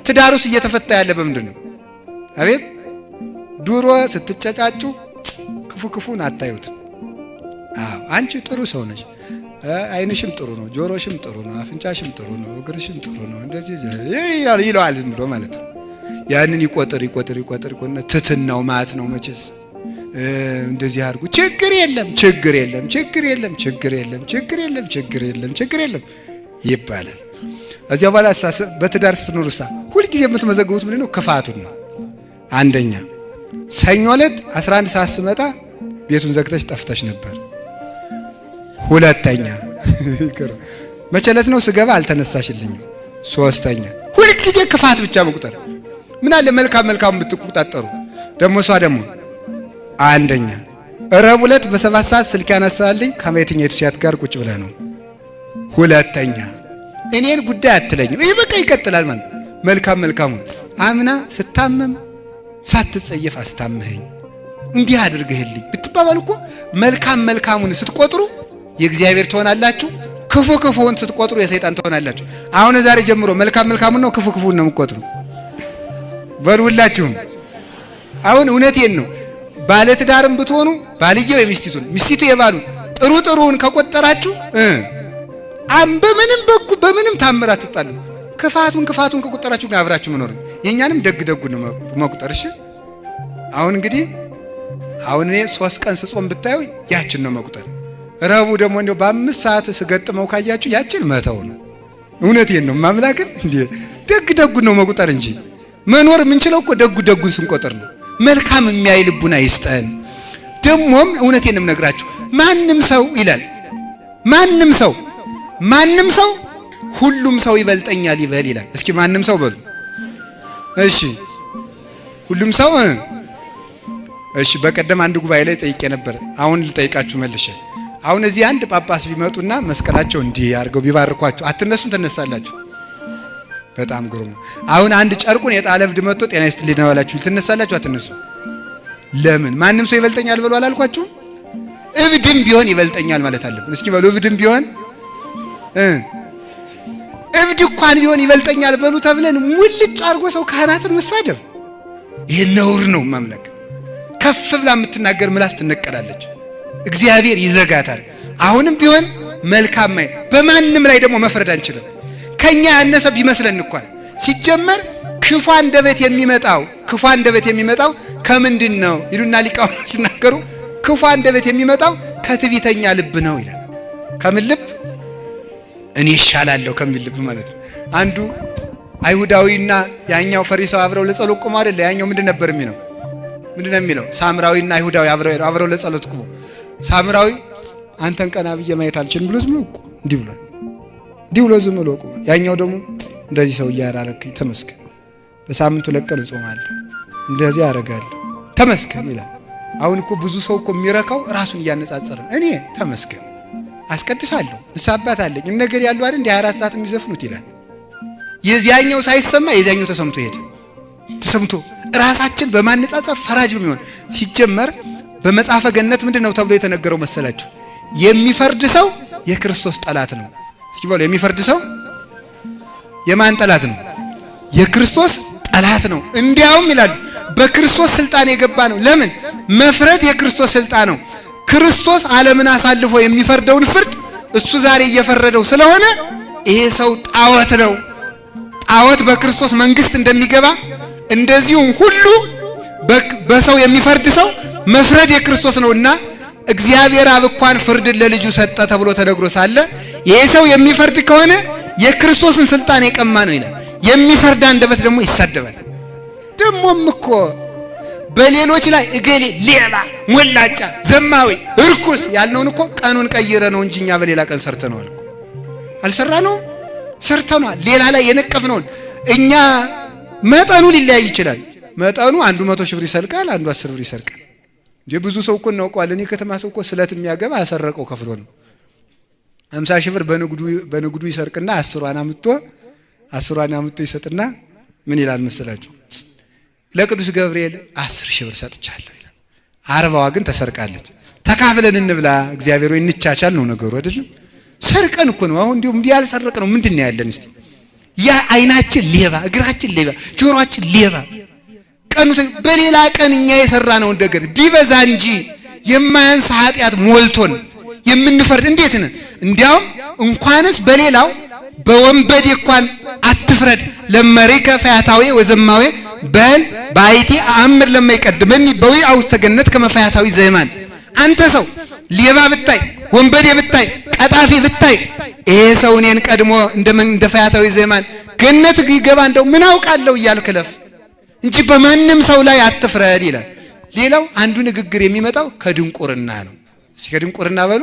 ትዳሩስ እየተፈታ ያለ በምንድን ነው? አቤት ድሮ ስትጨጫጩ ክፉ ክፉን አታዩትም። አዎ አንቺ ጥሩ ሰው ነሽ፣ ዓይንሽም ጥሩ ነው፣ ጆሮሽም ጥሩ ነው፣ አፍንጫሽም ጥሩ ነው፣ እግርሽም ጥሩ ነው። እንደዚህ ይለዋል ዝም ብሎ ማለት ነው። ያንን ይቆጥር ይቆጥር ይቆጥር ይቆጥር ትትናው ማለት ነው መቼስ እንደዚህ አድርጉ፣ ችግር የለም ችግር የለም ችግር የለም ችግር የለም ችግር የለም ችግር የለም ችግር የለም ይባላል። እዚያ በኋላ በትዳር ስትኖሩሳ ሁልጊዜ የምትመዘግቡት ምንድን ነው? ክፋቱን ነው። አንደኛ ሰኞ ዕለት 11 ሰዓት ስመጣ ቤቱን ዘግተሽ ጠፍተሽ ነበር። ሁለተኛ መቼ ዕለት ነው ስገባ አልተነሳሽልኝም። ሶስተኛ ሁልጊዜ ክፋት ብቻ መቁጠር። ምን አለ መልካም መልካም ብትቆጣጠሩ። ደግሞ እሷ ደግሞ አንደኛ ረቡዕ ዕለት በ7 ሰዓት ስልክ ያነሳልኝ ከየትኛይቱ ሴት ጋር ቁጭ ብለህ ነው። ሁለተኛ እኔን ጉዳይ አትለኝም። ይህ በቃ ይቀጥላል ማለት መልካም መልካሙን አምና ስታመም ሳትጸየፍ አስታምህኝ እንዲህ አድርገህልኝ ብትባባል እኮ መልካም መልካሙን ስትቆጥሩ የእግዚአብሔር ትሆናላችሁ፣ ክፉ ክፉውን ስትቆጥሩ የሰይጣን ትሆናላችሁ። አሁን ዛሬ ጀምሮ መልካም መልካሙን ነው ክፉ ክፉውን ነው የምትቆጥሩ? በሉ ሁላችሁም። አሁን እውነቴን ነው። ባለትዳርም ብትሆኑ ባልየው የሚስቲቱን ሚስቲቱ የባሉን ጥሩ ጥሩውን ከቆጠራችሁ በምንም በኩ በምንም ታምር አትጣሉ። ክፋቱን ክፋቱን ከቆጠራችሁ ግን አብራችሁ መኖር የኛንም ደግ ደጉን ነው መቁጠር። እሺ አሁን እንግዲህ አሁን እኔ 3 ቀን ስጾም ብታዩ ያችን ነው መቁጠር። ረቡዕ ደግሞ እንደው በ5 ሰዓት ስገጥመው ካያችሁ ያችን መተው ነው። እውነቴን ነው ማምላክን እንዴ ደግ ደጉን ነው መቁጠር እንጂ መኖር የምንችለው እኮ ደጉ ደጉን ስንቆጥር ነው። መልካም የሚያይ ልቡና ይስጠን። ደግሞም እውነቴንም ነግራችሁ ማንም ሰው ይላል ማንም ሰው ማንም ሰው ሁሉም ሰው ይበልጠኛል ይበል ይላል። እስኪ ማንም ሰው በሉ። እሺ ሁሉም ሰው እሺ። በቀደም አንድ ጉባኤ ላይ ጠይቄ ነበር። አሁን ልጠይቃችሁ መልሼ። አሁን እዚህ አንድ ጳጳስ ቢመጡና መስቀላቸው እንዲህ አድርገው ቢባርኳችሁ አትነሱም? ትነሳላችሁ? በጣም ግሩም። አሁን አንድ ጨርቁን የጣለ እብድ መጥቶ ጤና ይስጥልኝ ነው ያላችሁ፣ ትነሳላችሁ? አትነሱ? ለምን? ማንም ሰው ይበልጠኛል በሉ አላልኳችሁም? እብድም ቢሆን ይበልጠኛል ማለት አለብን። እስኪ በሉ እብድም ቢሆን እብድ እንኳን ቢሆን ይበልጠኛል በሉ ተብለን ሙልጭ አድርጎ ሰው ካህናትን መሳደብ ይሄ ነውር ነው። ማምለክ ከፍ ብላ የምትናገር ምላስ ትነቀላለች፣ እግዚአብሔር ይዘጋታል። አሁንም ቢሆን መልካም በማንም ላይ ደግሞ መፍረድ አንችልም። ከኛ ያነሰ ቢመስለን እንኳን ሲጀመር ክፉ አንደበት የሚመጣው ክፉ አንደበት የሚመጣው ከምንድን ነው ይሉና ሊቃውንት ሲናገሩ ክፉ አንደበት የሚመጣው ከትዕቢተኛ ልብ ነው ይላል። ከምን ልብ? እኔ እሻላለሁ ከሚል ልብ ማለት ነው። አንዱ አይሁዳዊና ያኛው ፈሪሳዊ አብረው ለጸሎት ቆመው አይደለ? ያኛው ምንድን ነበር የሚለው? ምንድን ነው የሚለው? ሳምራዊና አይሁዳዊ አብረው ለጸሎት ቆመው፣ ሳምራዊ አንተን ቀና ብዬ ማየት አልችልም ብሎ ዝም ብሎ እንዲህ ብሏል። እንዲህ ብሎ ዝም ብሎ ቆሟል። ያኛው ደግሞ እንደዚህ ሰው እያራረከኝ ተመስገን፣ በሳምንቱ ለቀን እጾማለሁ፣ እንደዚህ አደርጋለሁ፣ ተመስገን ይላል። አሁን እኮ ብዙ ሰው እኮ የሚረካው ራሱን እያነጻጸረ እኔ ተመስገን አስቀድሳለሁ ንስሐ አባት አለኝ እነገር ያሉ አይደል እንደ 24 ሰዓት የሚዘፍኑት ይላል። የዚያኛው ሳይሰማ የዚያኛው ተሰምቶ ሄደ። ተሰምቶ ራሳችን በማነጻጸር ፈራጅ በሚሆን ሲጀመር በመጽሐፈ ገነት ምንድነው ተብሎ የተነገረው መሰላችሁ? የሚፈርድ ሰው የክርስቶስ ጠላት ነው። እስኪ በሉ የሚፈርድ ሰው የማን ጠላት ነው? የክርስቶስ ጠላት ነው። እንዲያውም ይላሉ በክርስቶስ ስልጣን የገባ ነው። ለምን? መፍረድ የክርስቶስ ስልጣን ነው። ክርስቶስ ዓለምን አሳልፎ የሚፈርደውን ፍርድ እሱ ዛሬ እየፈረደው ስለሆነ ይሄ ሰው ጣዖት ነው። ጣዖት በክርስቶስ መንግስት እንደሚገባ እንደዚሁም ሁሉ በሰው የሚፈርድ ሰው መፍረድ የክርስቶስ ነውና እግዚአብሔር አብ እንኳን ፍርድን ለልጁ ሰጠ ተብሎ ተነግሮ ሳለ ይሄ ሰው የሚፈርድ ከሆነ የክርስቶስን ስልጣን የቀማ ነው ይላል። የሚፈርድ አንደበት ደግሞ ይሳደባል። ደግሞም እኮ በሌሎች ላይ እገሌ ሌባ፣ ሞላጫ፣ ዘማዊ፣ እርኩስ ያልነውን እኮ ቀኑን ቀይረ ነው እንጂ እኛ በሌላ ቀን ሰርተነዋል እኮ። አልሰራነውም? ሰርተነዋል። ሌላ ላይ የነቀፍነውን እኛ መጠኑ ሊለያይ ይችላል። መጠኑ አንዱ 100 ሺህ ብር ይሰርቃል፣ አንዱ 10 ብር ይሰርቃል። እንዴ ብዙ ሰው እኮ እናውቀዋለን። የከተማ ሰው እኮ ስለት የሚያገባ ያሰረቀው ከፍሎ ነው። 50 ሺህ ብር በንግዱ ይሰርቅና 10ሯን አምጥቶ ይሰጥና ምን ይላል መሰላችሁ? ለቅዱስ ገብርኤል 10 ሺህ ብር ሰጥቻለሁ ይላል። 40ዋ ግን ተሰርቃለች። ተካፍለን እንብላ እግዚአብሔር ወይ እንቻቻል ነው ነገሩ አይደለም? ሰርቀን እኮ ነው። አሁን እንዲሁ እንዲህ ያልሰረቅ ነው ምንድን ነው ያለን? እስቲ ያ አይናችን ሌባ፣ እግራችን ሌባ፣ ጆሮአችን ሌባ። ቀኑ በሌላ ቀን እኛ የሰራነውን ነገር ቢበዛ እንጂ የማያንስ ኃጢአት ሞልቶን የምንፈርድ እንዴት ነን? እንዲያውም እንኳንስ በሌላው በወንበዴ እንኳን አትፍረድ። ለመሪከ ፈያታዊ ወዘማዊ በል ባይቲ አእምር ለማይቀድመኒ በዊአ ውስተ ገነት ከመ ፈያታዊ ዘየማን። አንተ ሰው ሌባ ብታይ፣ ወንበዴ ብታይ፣ ቀጣፊ ብታይ ይሄ ሰው እኔን ቀድሞ እንደ ፈያታዊ ዘየማን ገነት ይገባ እንደው ምን አውቃለሁ እያልክ ለፍ እንጂ በማንም ሰው ላይ አትፍረድ ይላል። ሌላው አንዱ ንግግር የሚመጣው ከድንቁርና ነው። እስኪ ከድንቁርና በሉ።